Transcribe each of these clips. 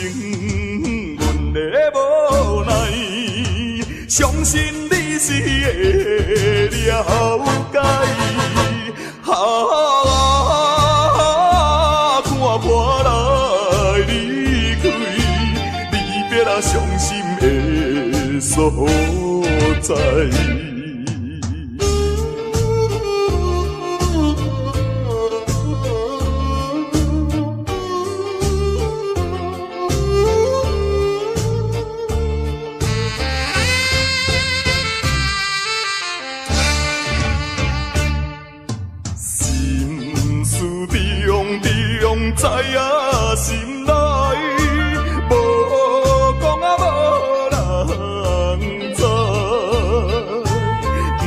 情，阮的無奈，相信你是會了解。啊，看破來離開，離別啊傷心的所在。心事重重在啊心內，無講啊無人知，毋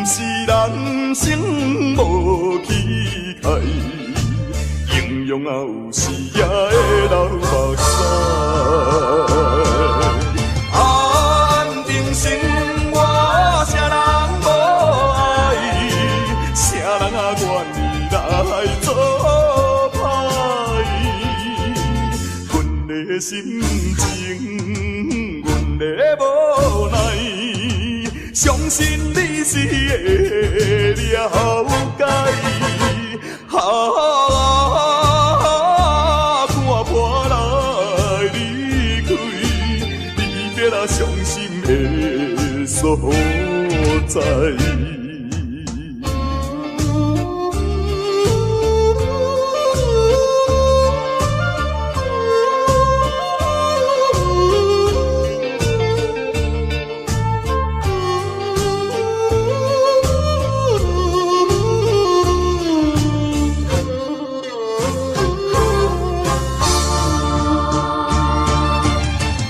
是人生無期待，英雄啊有時也會流目屎。安定生活，啥人無愛？啥人啊願意來做歹？阮的心情，阮的無奈，相信你是會了解。啊，看破來離開，離別啊傷心的所在。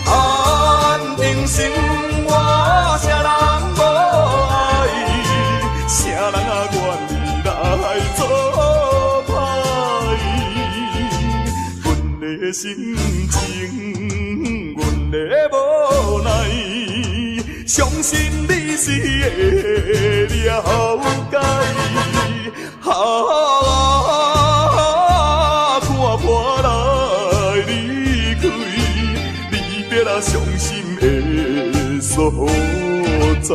安定生活，啥人無愛？啥人啊願意來做歹？阮的心情，阮的無奈，相信你是會了解。啊，看破來離開，離別啊傷心的所在。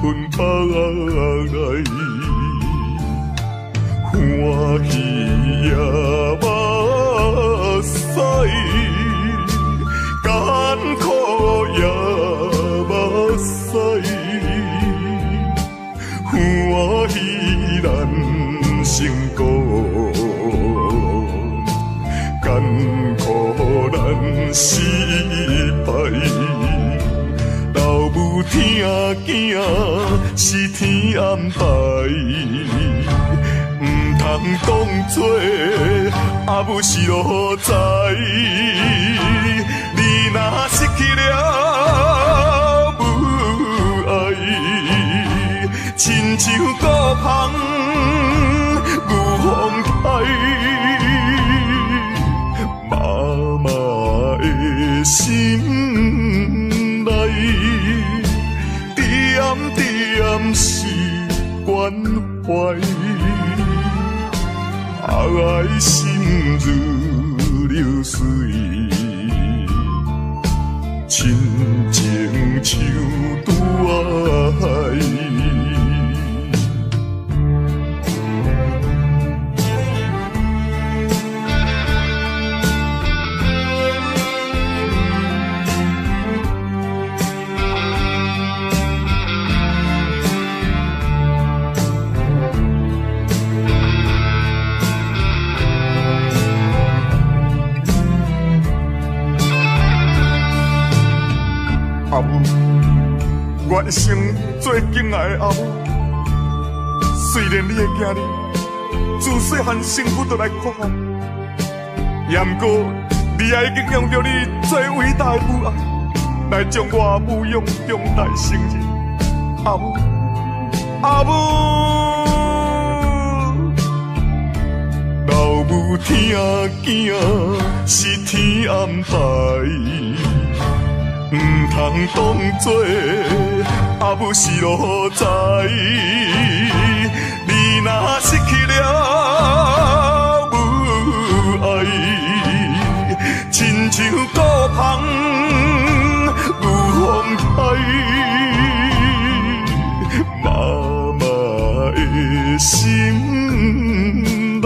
分北来，欢喜也目屎，艰苦也目屎，欢喜难成功，艰苦难失败。老母疼囝是天安排，毋通当作阿母是奴才。你若失去了母爱，亲像孤芳无风台，妈妈的心内，点点是关怀，爱心如流水，亲情像大海。阿母，我一生最敬爱的阿母，虽然你的囝儿自细汉身躯就来缺陷，也毋过你也已经用著你最伟大的母爱，来将我抚养长大成人。阿母，阿母，老母疼囝是天安排。毋通当作阿母是奴才，你若失去了母爱，亲像孤芳无风台，妈妈的心内，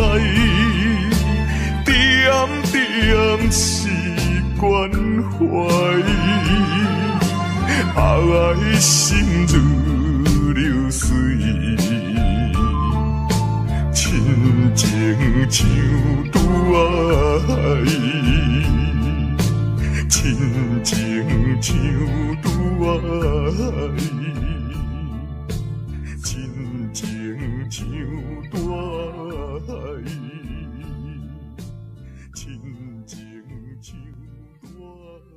点点是关怀。爱心如流水，亲情像大海，亲情像大海，亲情像大海，亲情像大海。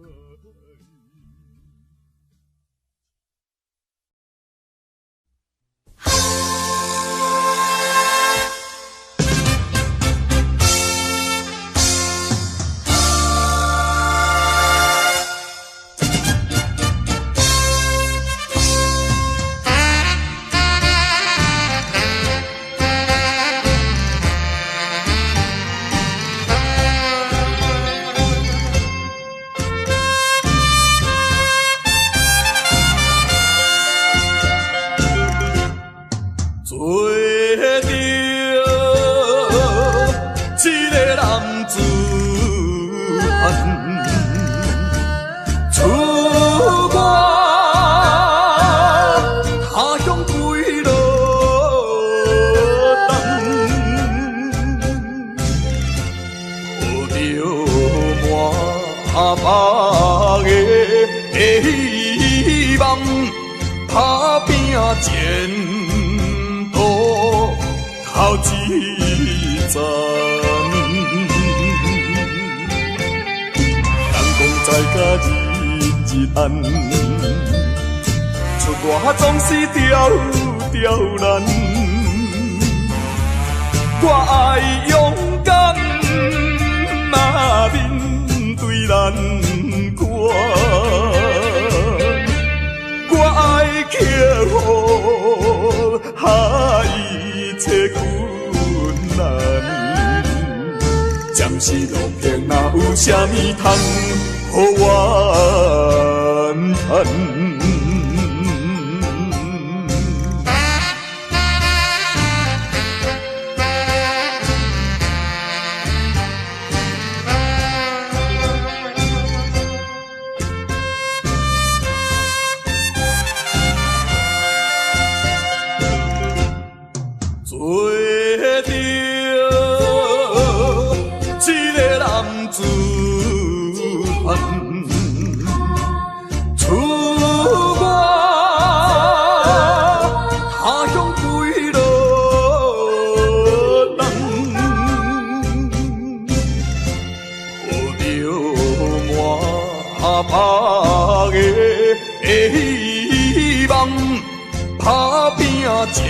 打拼前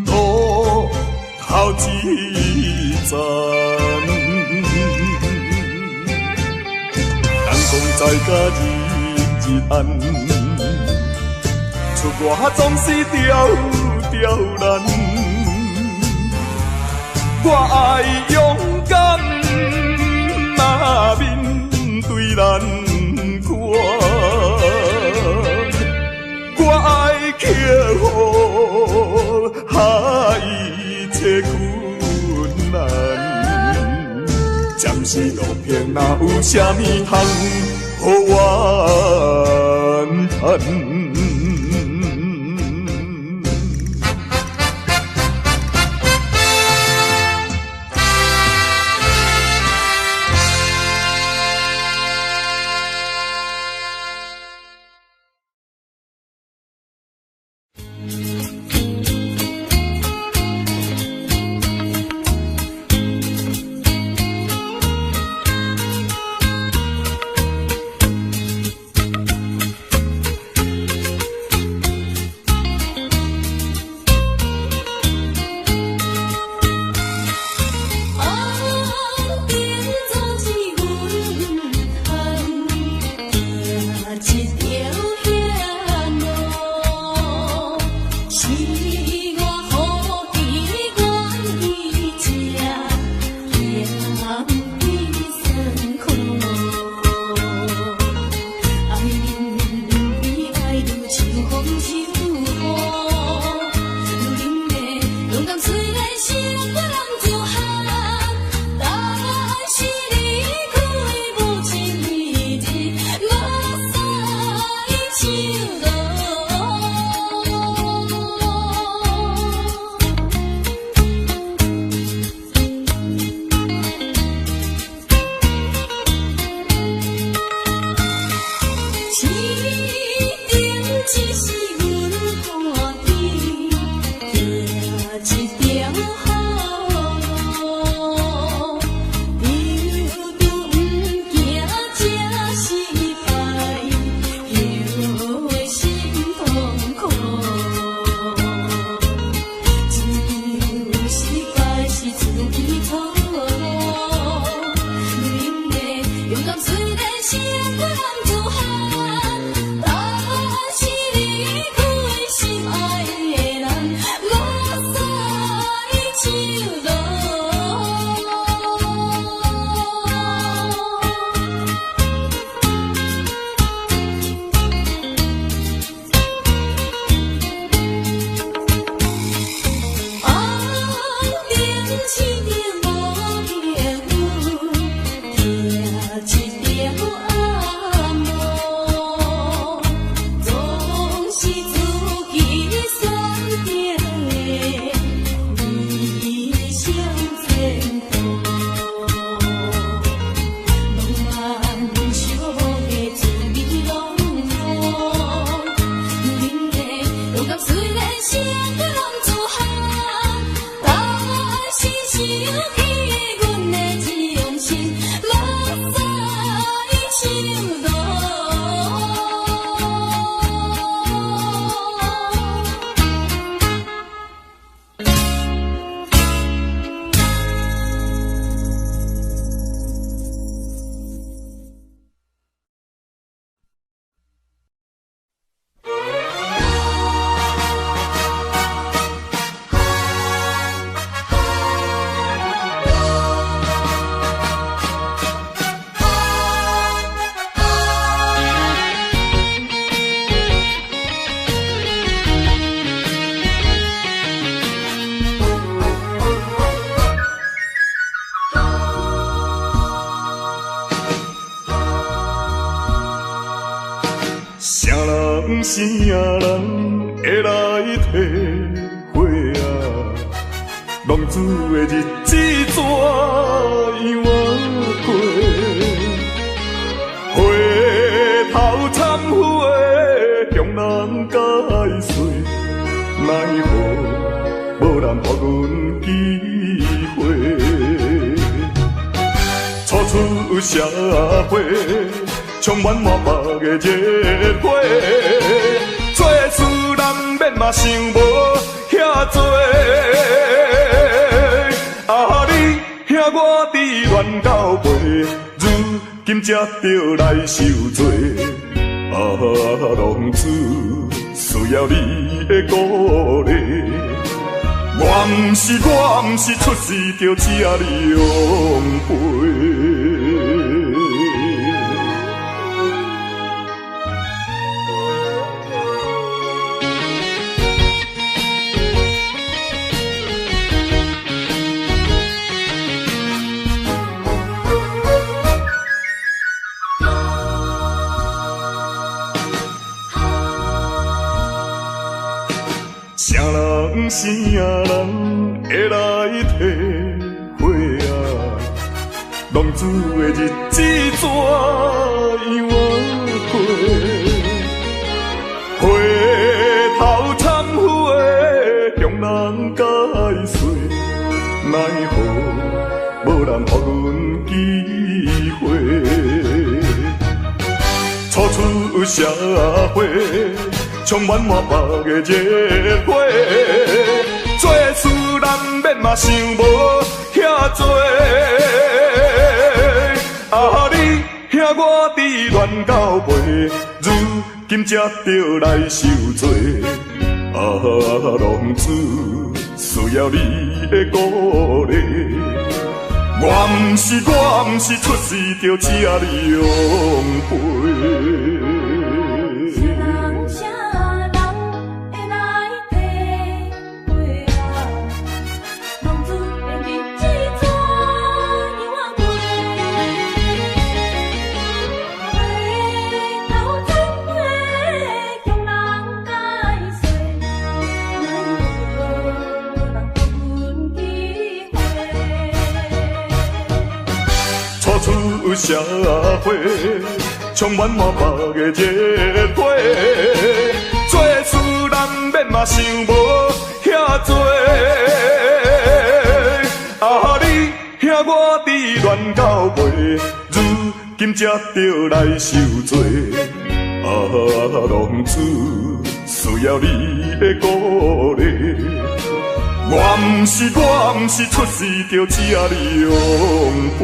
途頭一站。人講在家日日安，出外總是刁刁難。我愛勇敢啊面對難關，我愛克服一切困難。暫時路平，哪有啥物通予怨嘆？啥人會來體會啊？浪子的日子怎樣過？回頭懺悔，向人解釋，奈何無人予阮機會。初出社會，充滿滿腹的熱血，做事人嘛想無遐濟。啊，你兄我佇亂到背，如今才著來受罪。啊，浪子需要你的鼓勵。我毋是出世就這呢狼狽。啥人啥人會來體會啊？浪子的日子怎樣仔過？回頭懺悔向人解說，奈何無人予阮機會。初出社會，充滿滿腹的熱血，做事難免嘛想無遐濟。啊，你兄我佇亂到背，如今才著來受罪。啊，浪子需要你的鼓勵。我毋是出世就這呢狼狽。啥人會來體會啊？浪子的日子怎樣仔過？回頭懺悔向人解說，奈何無人予阮機會。初出社會，充滿滿腹的熱血，做事難免嘛想無遐濟。啊，你兄我佇亂到背，如今才著來受罪。啊，浪子需要你的鼓勵。我毋是出世就這呢狼狽。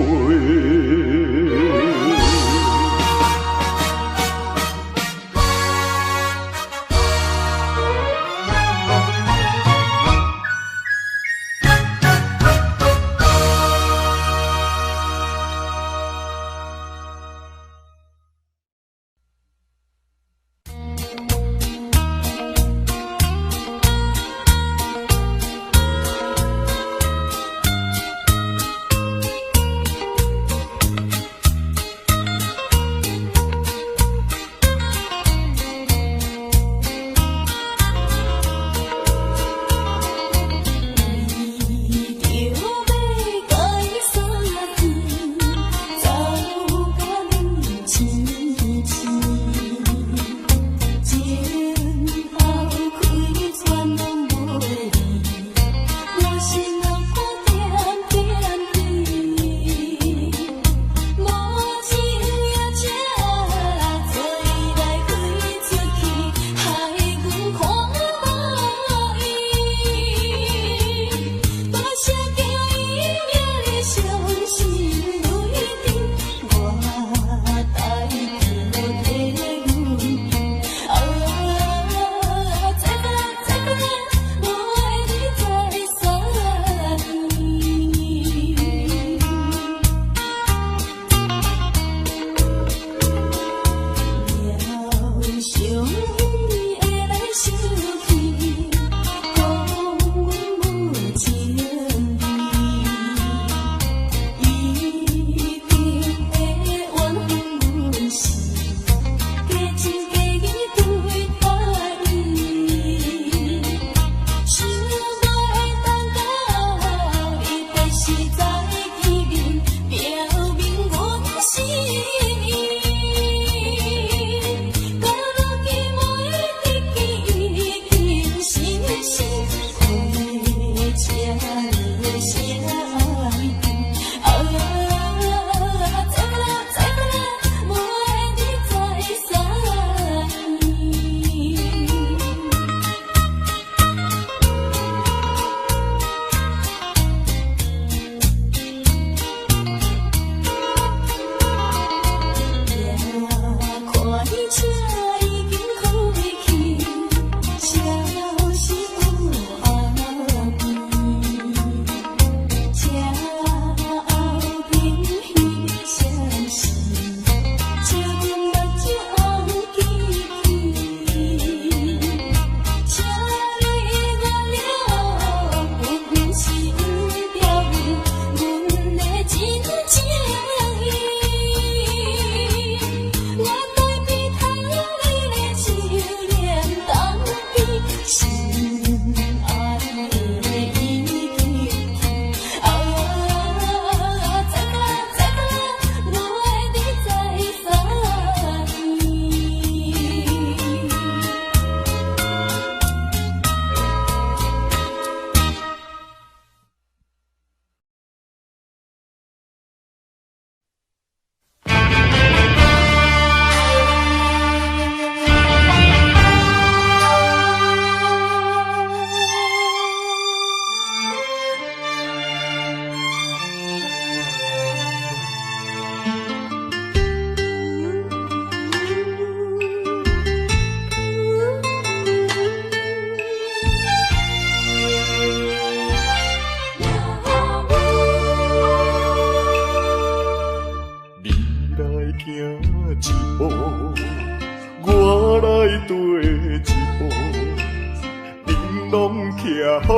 徛好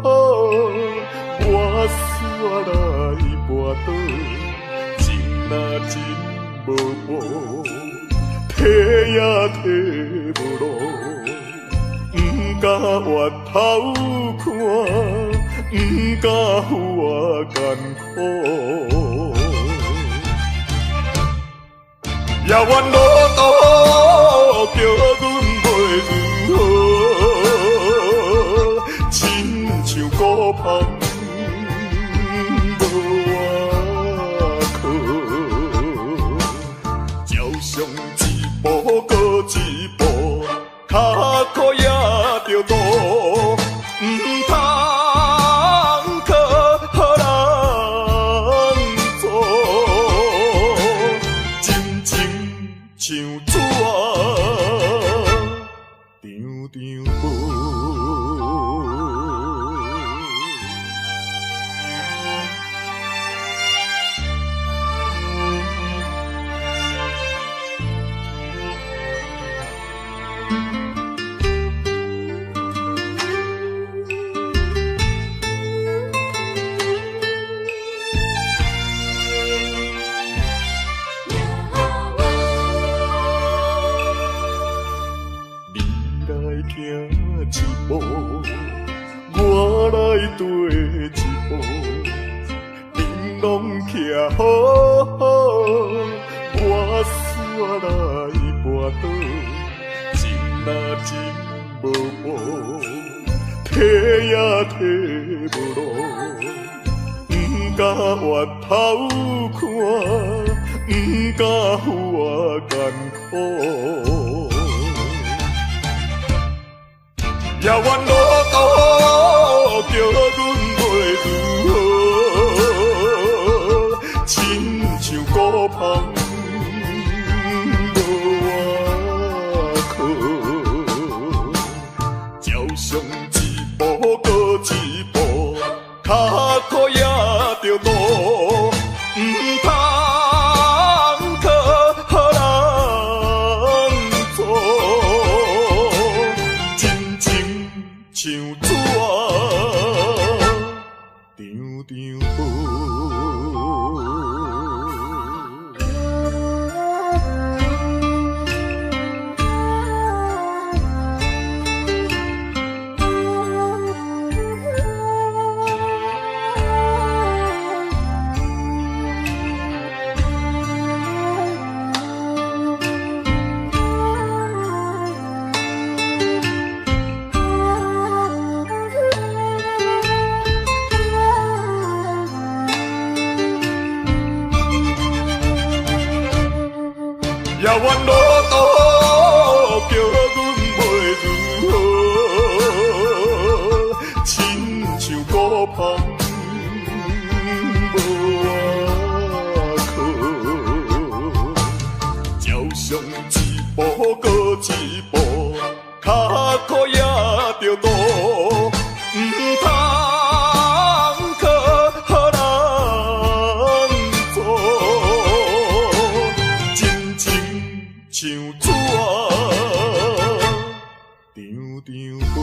好，我煞來跋倒，情若真無報，退也退無路，毋敢回頭看，毋敢予我艱苦。遙遠路途叫阮袂如何，親像孤帆無倚靠，照上一步閣一步，跤苦也著路，毋通靠人阻，真情像紙，張張薄。你來行一步，我來綴一步，燈籠徛好好，我煞來跋倒，情若真無報，退也退無路，毋敢回頭看，毋敢予我艱苦。遙遠路途叫阮袂如何，親像孤帆無倚靠，照上一步閣一步，跤苦也著路，毋通靠人阻，真情像紙，張張薄。遙遠路途叫阮袂如何，親像孤帆無倚靠，照上一步閣一步，跤苦也著路，毋通靠人阻，真情像紙，張張薄。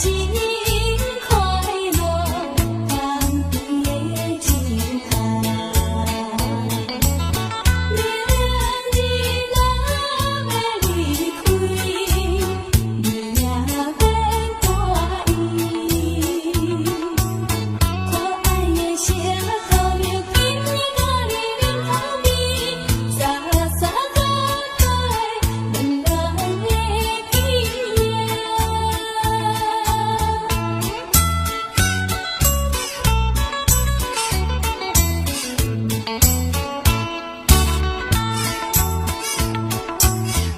真快樂，放佇的手跤。明日若欲離開，你也免掛意。可愛的小姑娘，今日佮你面頭邊，三三角角的兩人的記憶。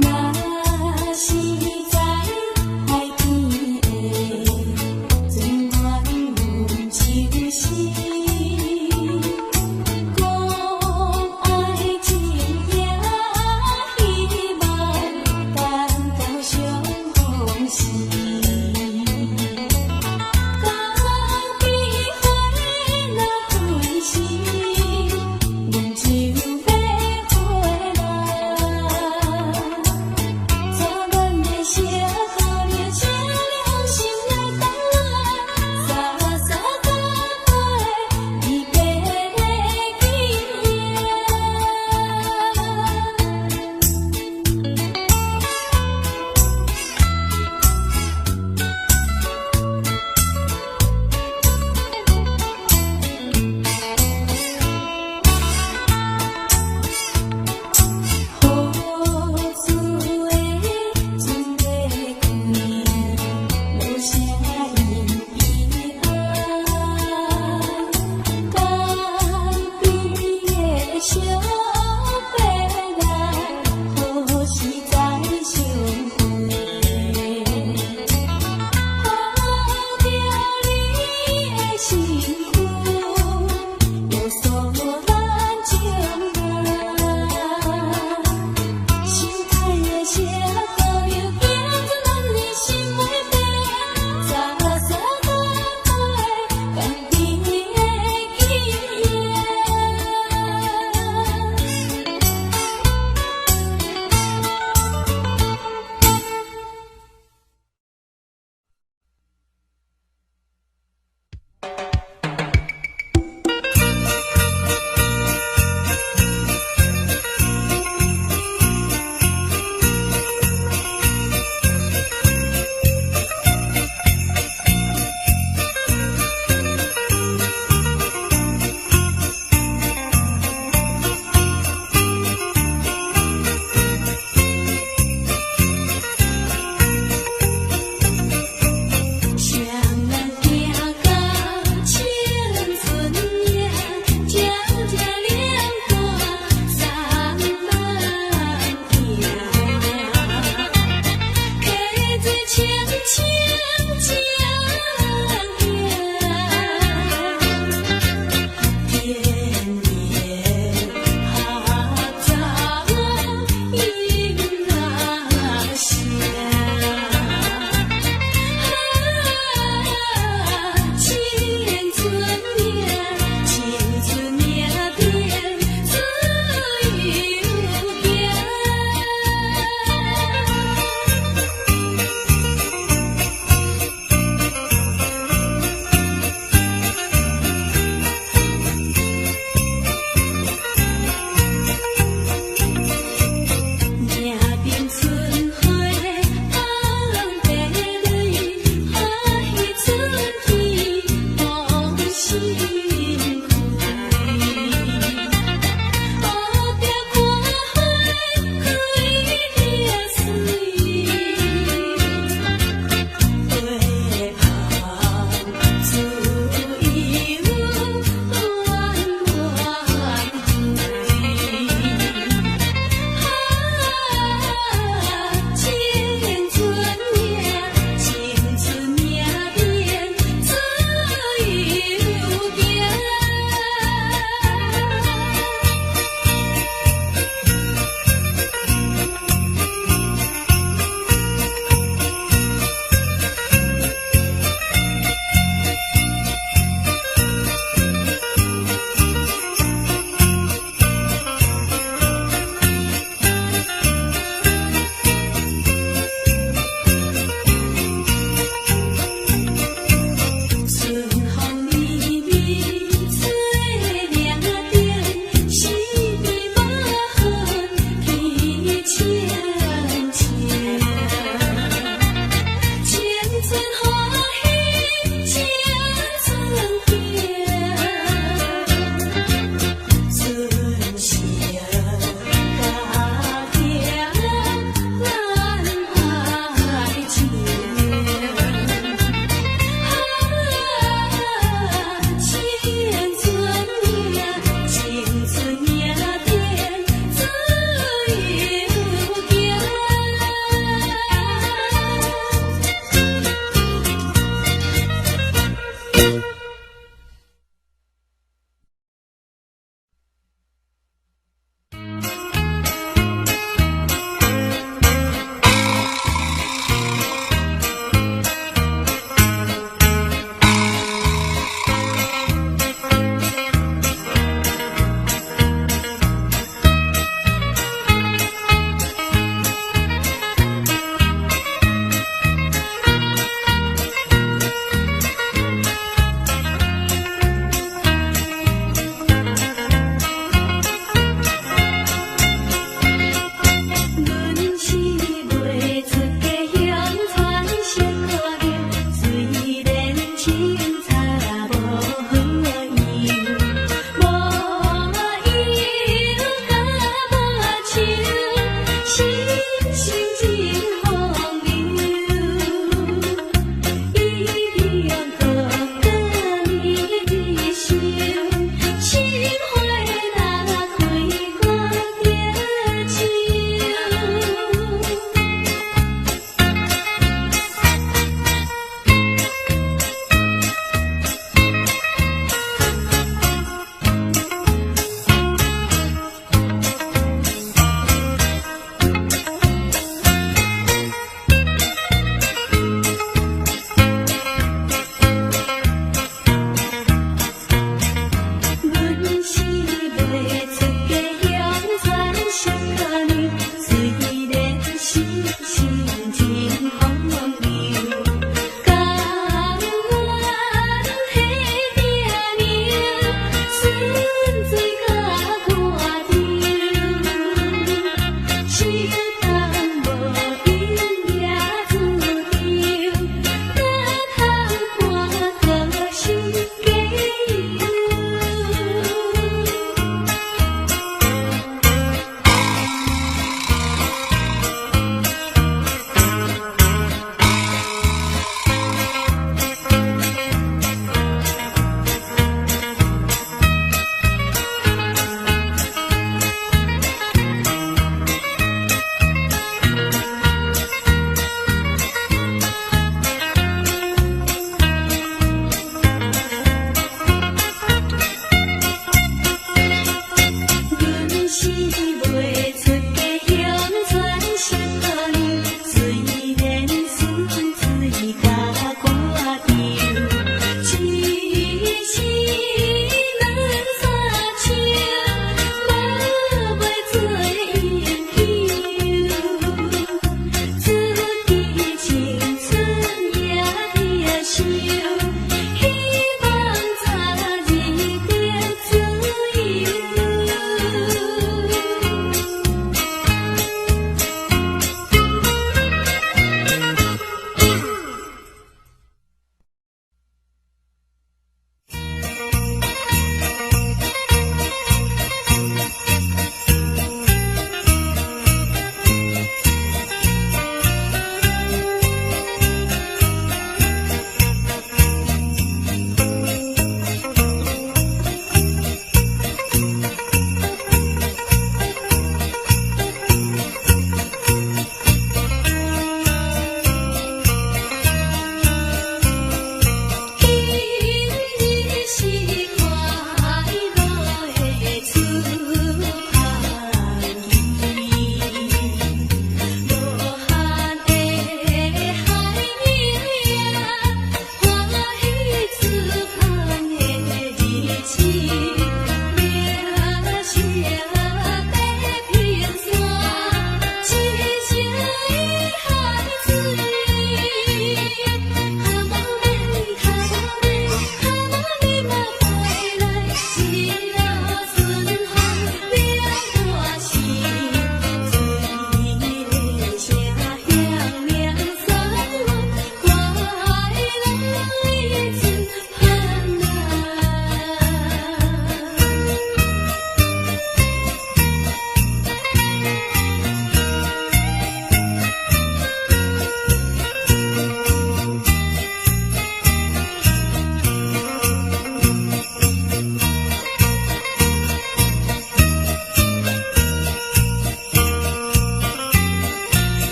若是知海天會準阮秋時，講愛情也希望等到相逢時。江邊花若開時，阮就欲回來。帶阮的小姑娘，請你放心來等來，三三角角的離別的記憶。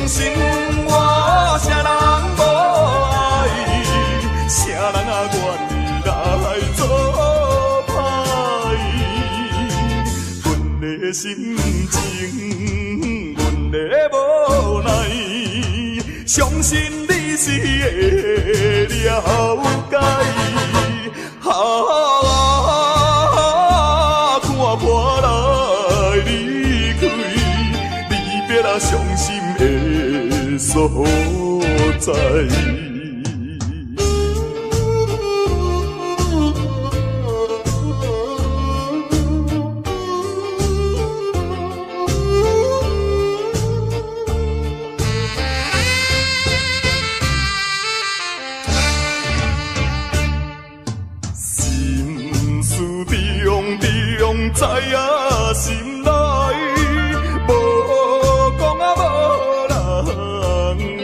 生活，啥人無愛？啥人啊願意來做歹？阮的心情，阮的無奈，相信你是會了解。啊，看破來離開，離別啊傷心的所在。心事重重在啊心內，無講啊無人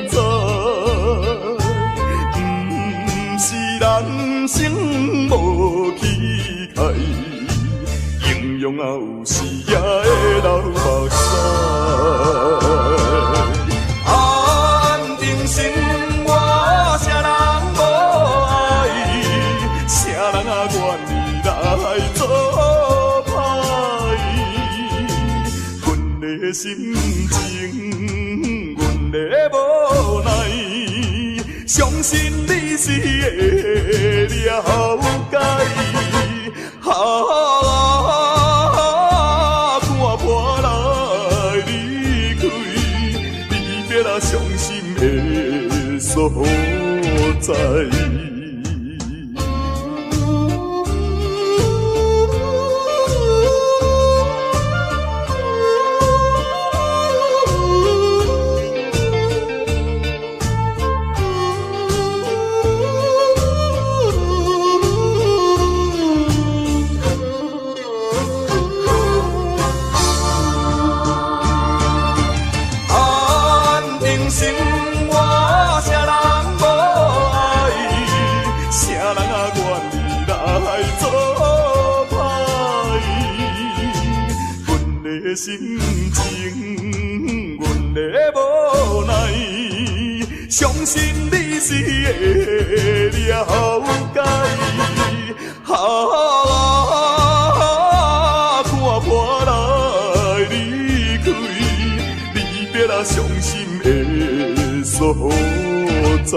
知，毋是人生無期待，英雄啊有時也會流目屎。安定生活，啥人無愛？啥人啊願意來做歹？阮的心情，阮的無奈，相信你是會了解。啊，看破來離開，離別啊傷心的所在。安定生活，啥人無愛？啥人啊願意來做歹？阮的心情，阮的無奈，相信你是會了解。啊，看破來離開，離別啊傷心的所在。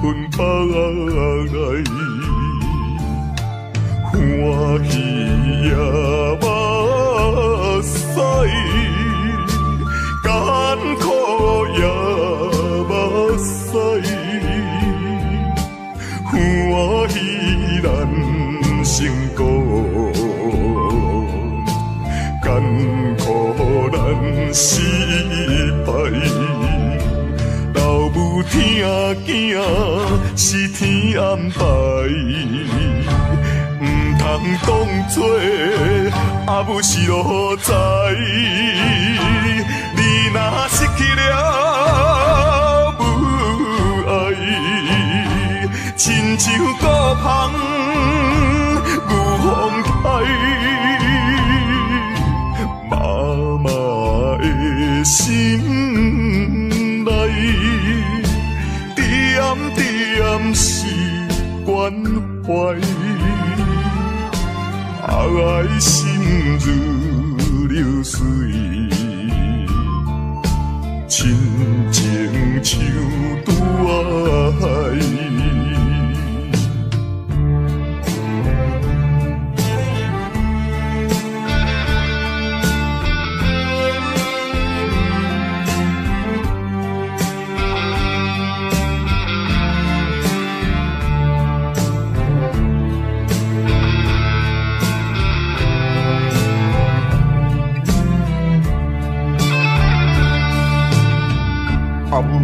阮腹内，欢喜也目屎，艰苦也目屎，欢喜难成功，艰苦难失败。老母疼囝是天安排，毋通当作阿母是奴才。你若失去了母爱，亲像孤芳牛风台，妈妈的心内，点点是关怀，爱心如流水，亲情像大海。阿母，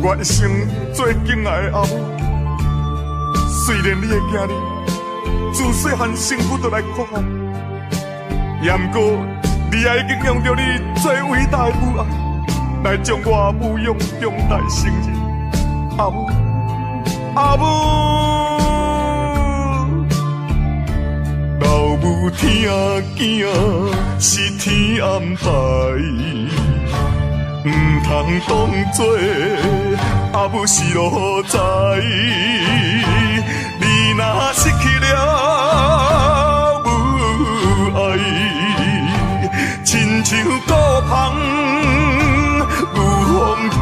我一生最敬爱的阿母，虽然你的囝儿自细汉身躯就来苦，也毋过你也已经用著你最伟大的母爱，来将我抚养长大成人。阿母，阿母，老母疼囝是天安排。毋通当作阿母是奴才，你若失去了母爱，亲像孤芳牛风台，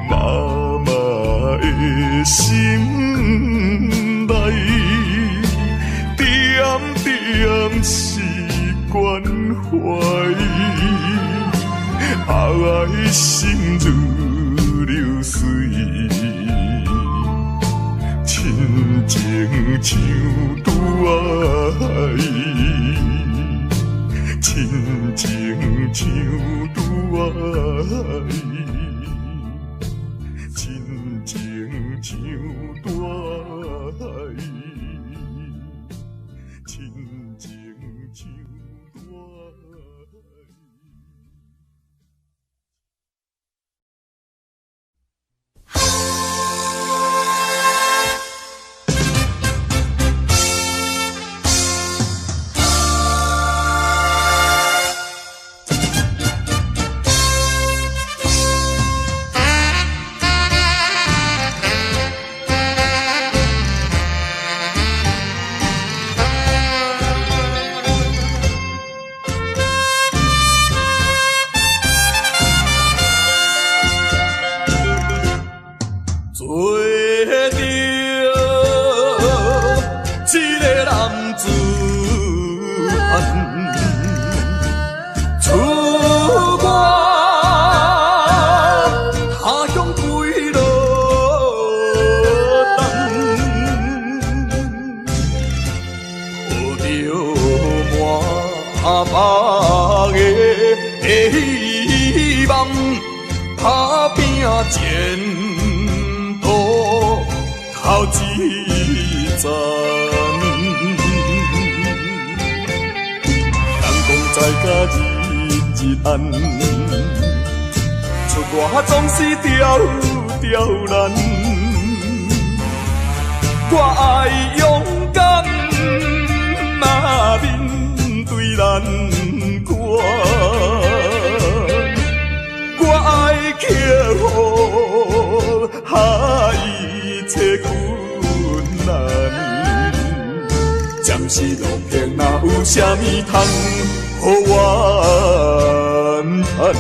妈妈的心内，点点是关怀。爱心如流水，亲情像大海，亲情像大海，亲情像大海，亲情像大海。好怨叹。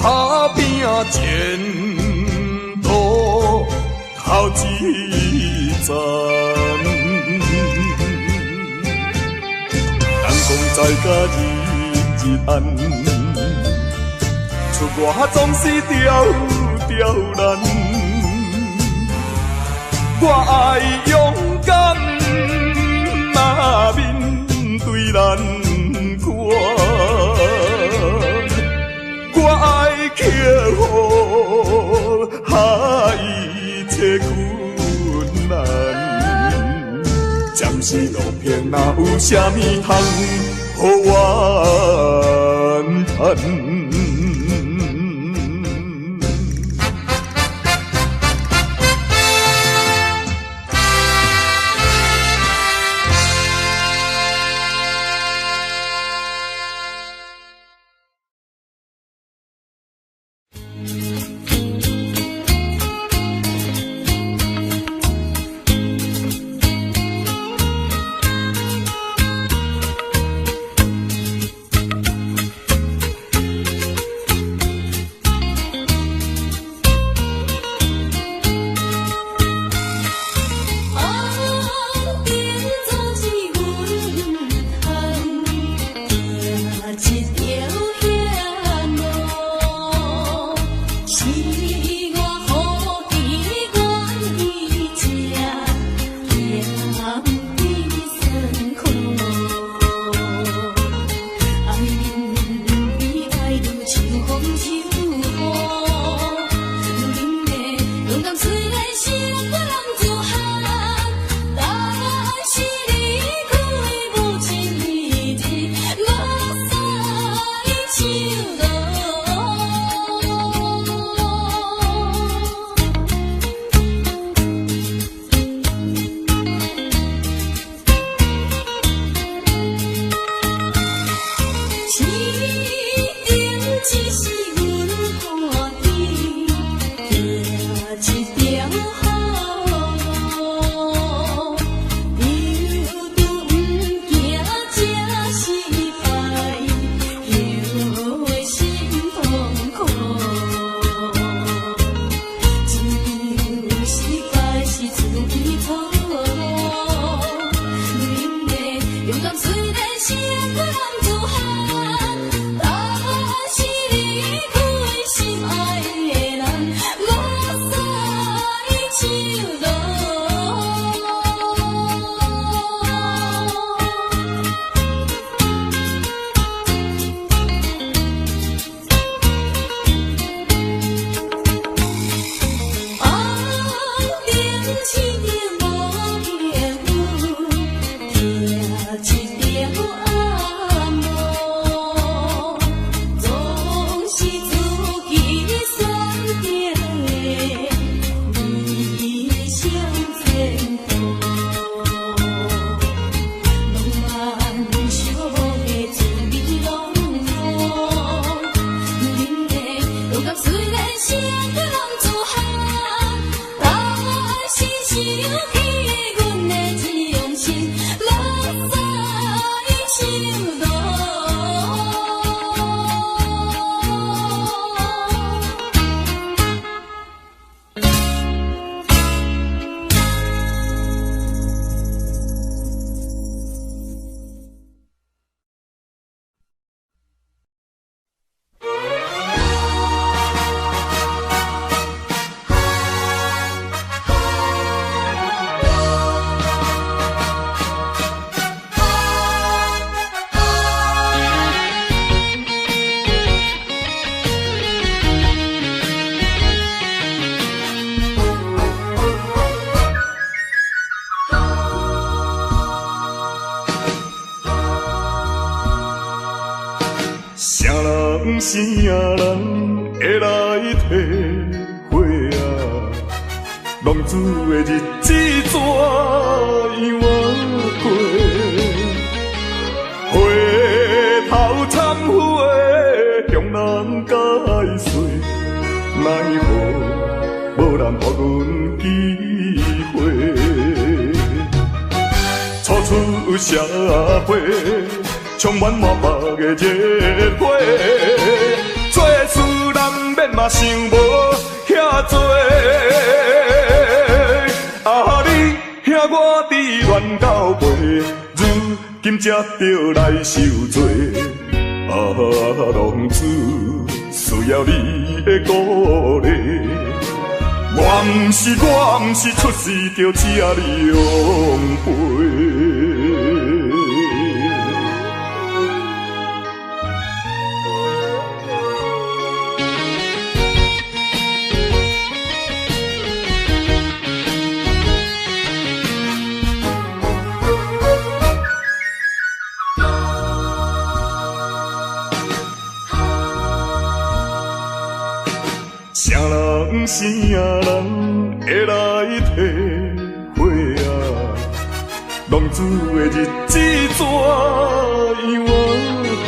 打拼前途頭一站。人講在家日日安，出外總是刁刁難。我愛勇敢啊面對難關，我愛克服一切困難。暫時落魄，哪有啥物通予怨嘆？啥人會來體會啊？浪子的日子怎樣過？回頭懺悔，向人解釋，奈何無人予阮機會。初出社會，充滿滿腹的熱血，做事人免嘛想無遐濟。啊，你兄我佇亂到背，如今才著來受罪。啊，浪子需要你的鼓勵。我毋是出世就這呢狼狽。啥人啥人會來體會啊？浪子的日子怎樣仔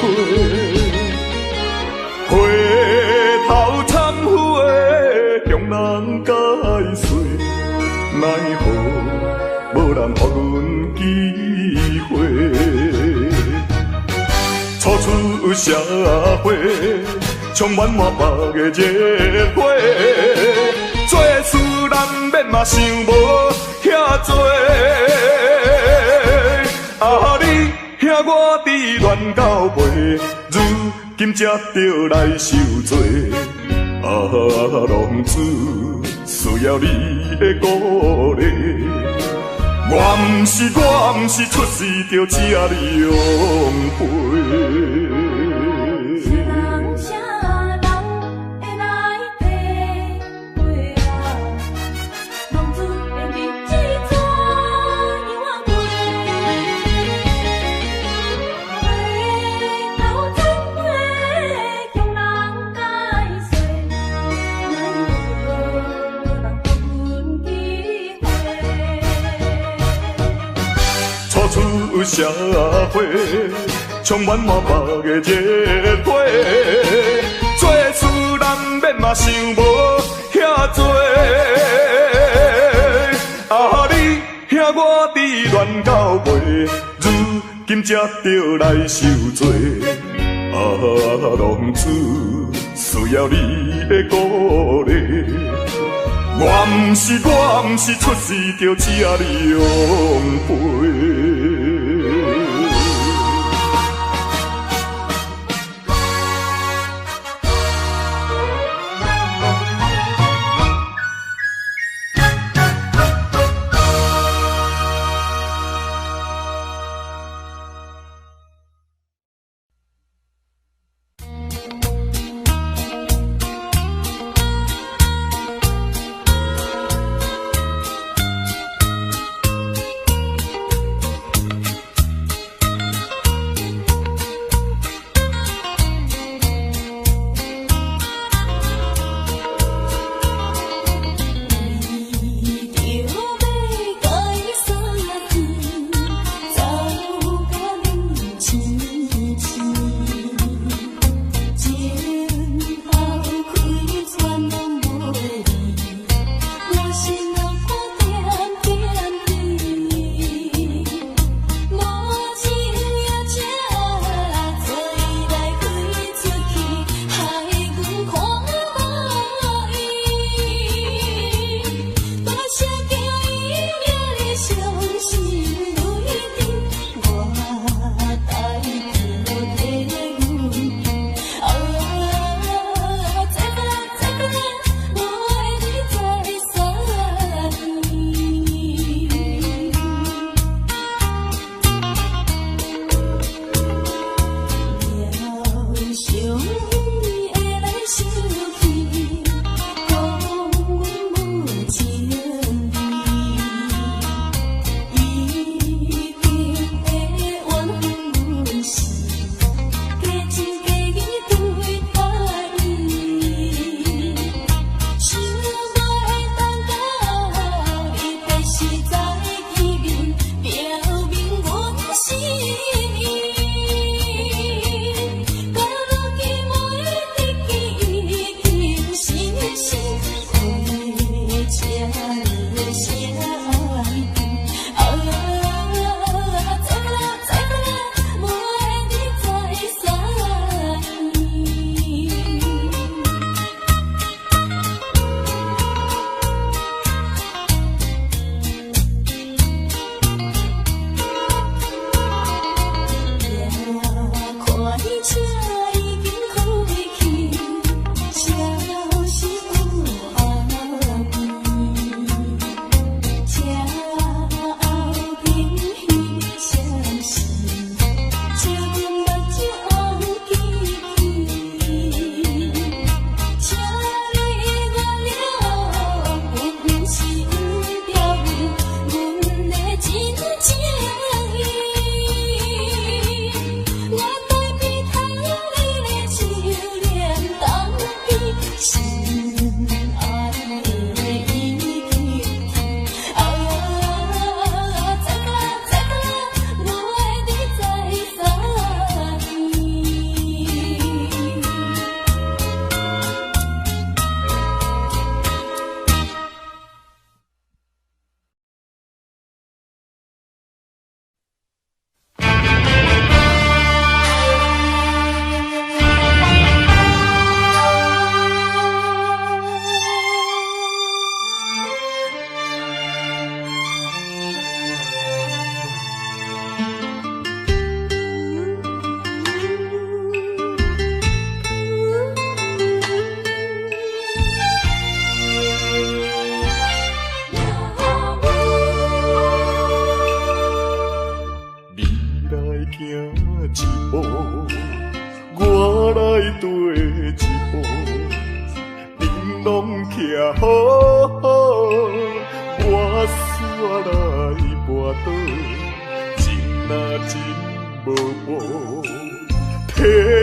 過？回頭懺悔向人解說，奈何無人予阮機會。初出社會，充滿滿腹的熱血，做事難免嘛想無遐濟。啊，你兄我佇亂到背，如今才著來受罪。啊，浪子需要你的鼓勵。我毋是出世就這呢狼狽。啥人會來體會啊？浪子的日子怎樣仔過？回頭懺悔向人解說，奈何無人予阮機會。初出社會，充滿滿腹的熱血，做事難免嘛想無遐濟。啊，你兄我佇亂到背，如今才著來受罪。啊，浪子需要你的鼓勵。我毋是出世就這呢狼狽。拢徛好好，我煞來跋倒，情若真無報，退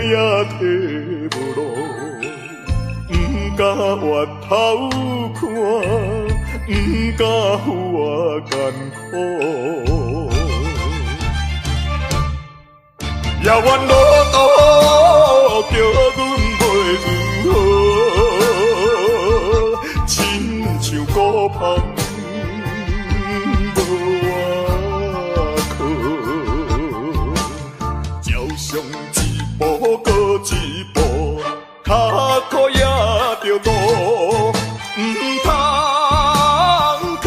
也退無路，毋敢回頭看，毋敢予我艱苦。遙遠路途叫阮袂如何，親像孤帆無倚靠，照上一步閣一步，跤苦也著路，毋通靠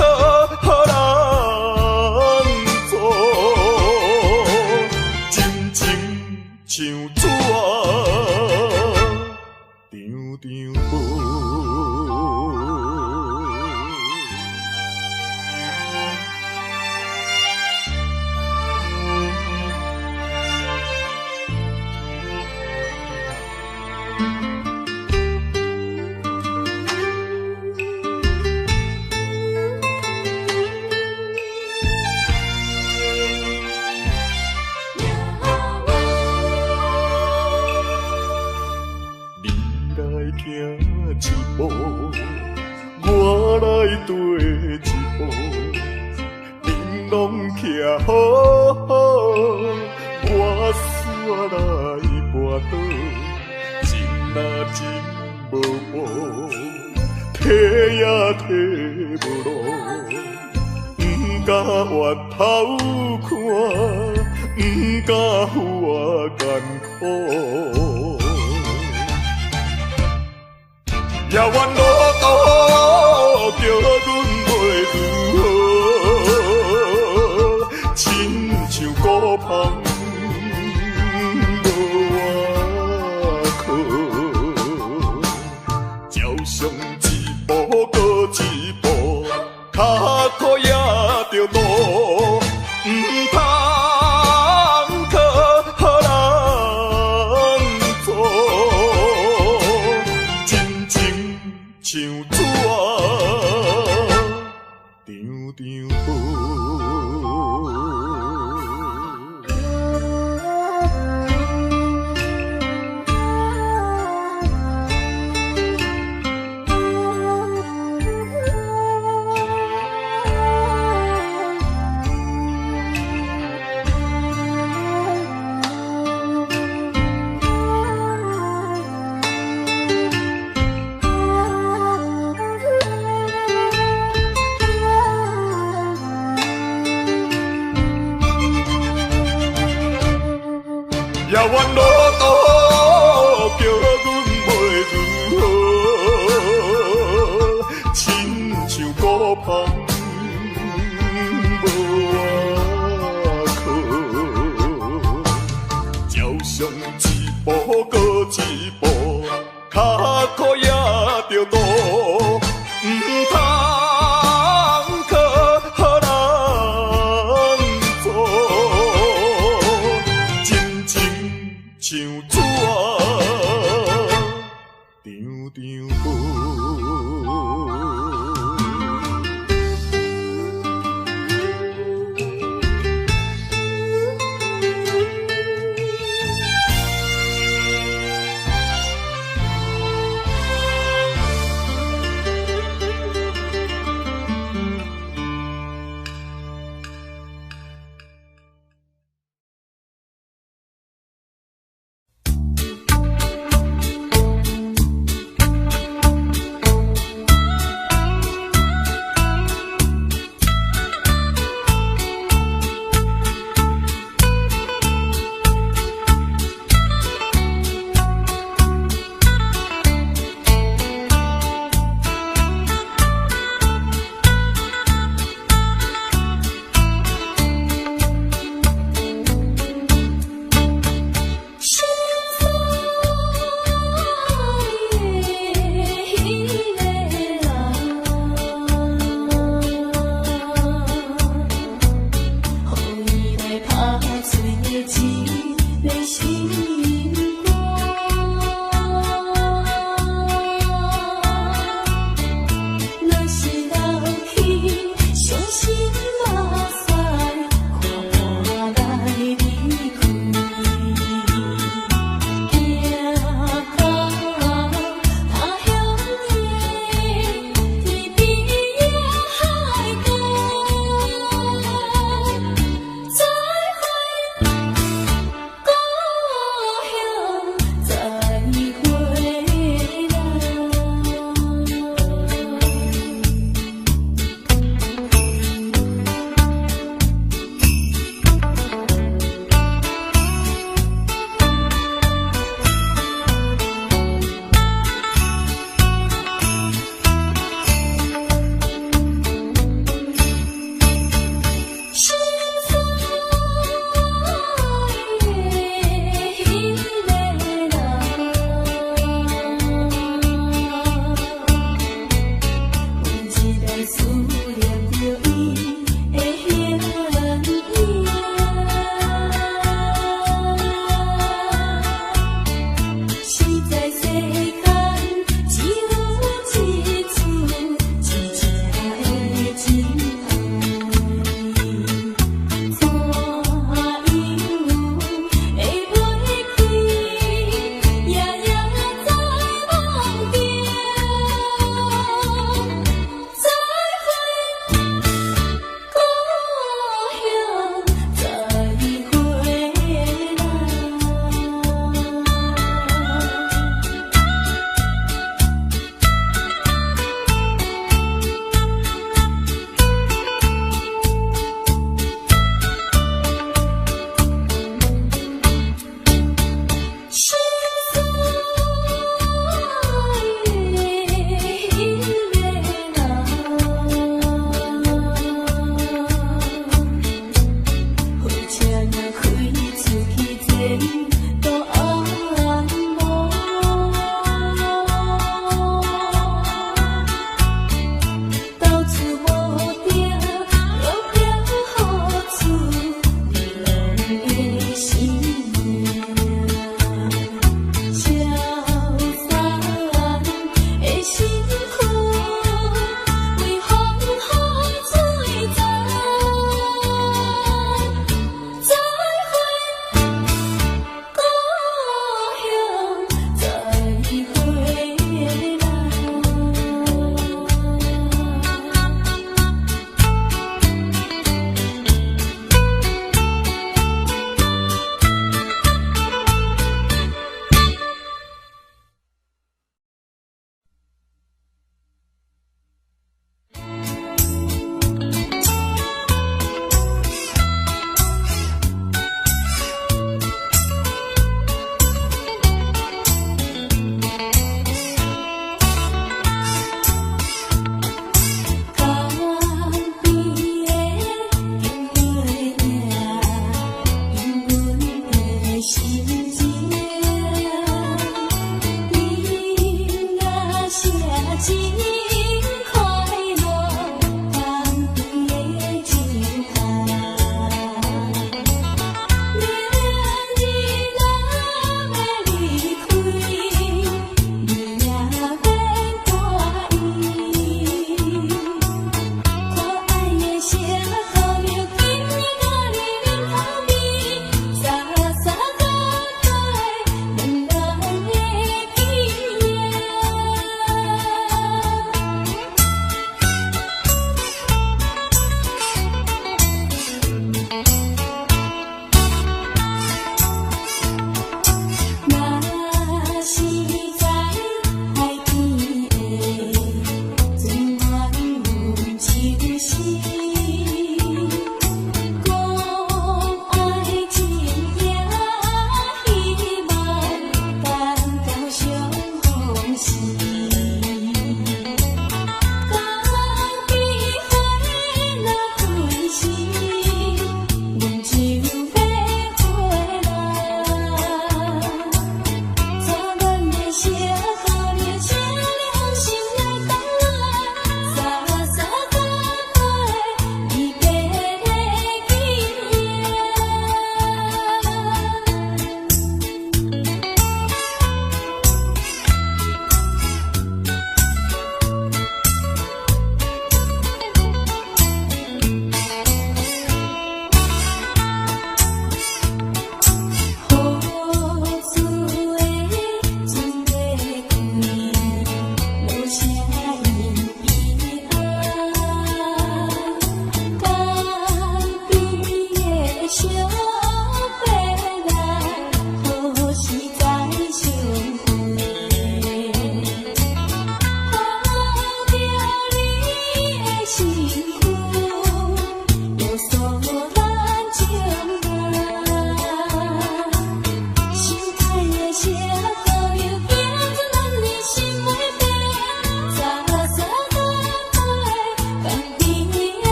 人阻，真情像紙，張張薄。你來行一步，我來綴一步，恁攏徛好好，我煞來跋倒，情若真無報，退也退無路，毋敢回頭看，毋敢予我艱苦。遙遠路途叫阮袂如何，親像孤帆無倚靠，照上一步閣一步，跤苦也著路，毋通靠人阻，真情像紙，張張薄。遙遠路途叫阮袂如何，親像孤帆無倚靠，照上一步閣一步，跤苦也著路，毋通靠人阻，真情像紙，張張薄。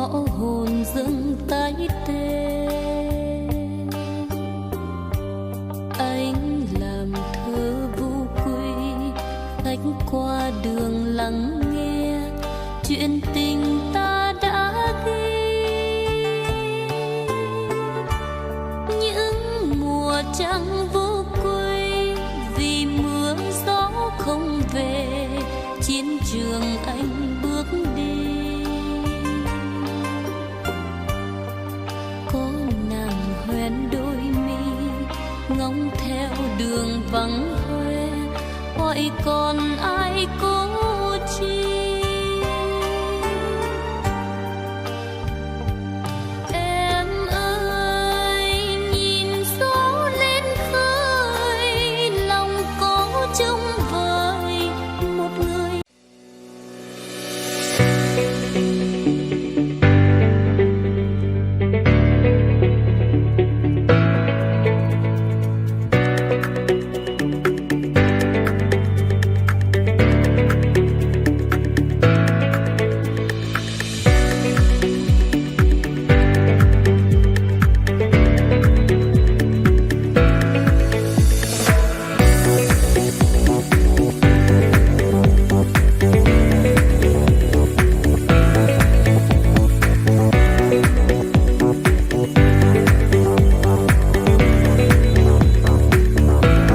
Ngõ hồn dâng tái tê. Anh làm thơ vu quy, khách qua đường lắng nghe chuyện tình ta đã ghi. Những mùa trăng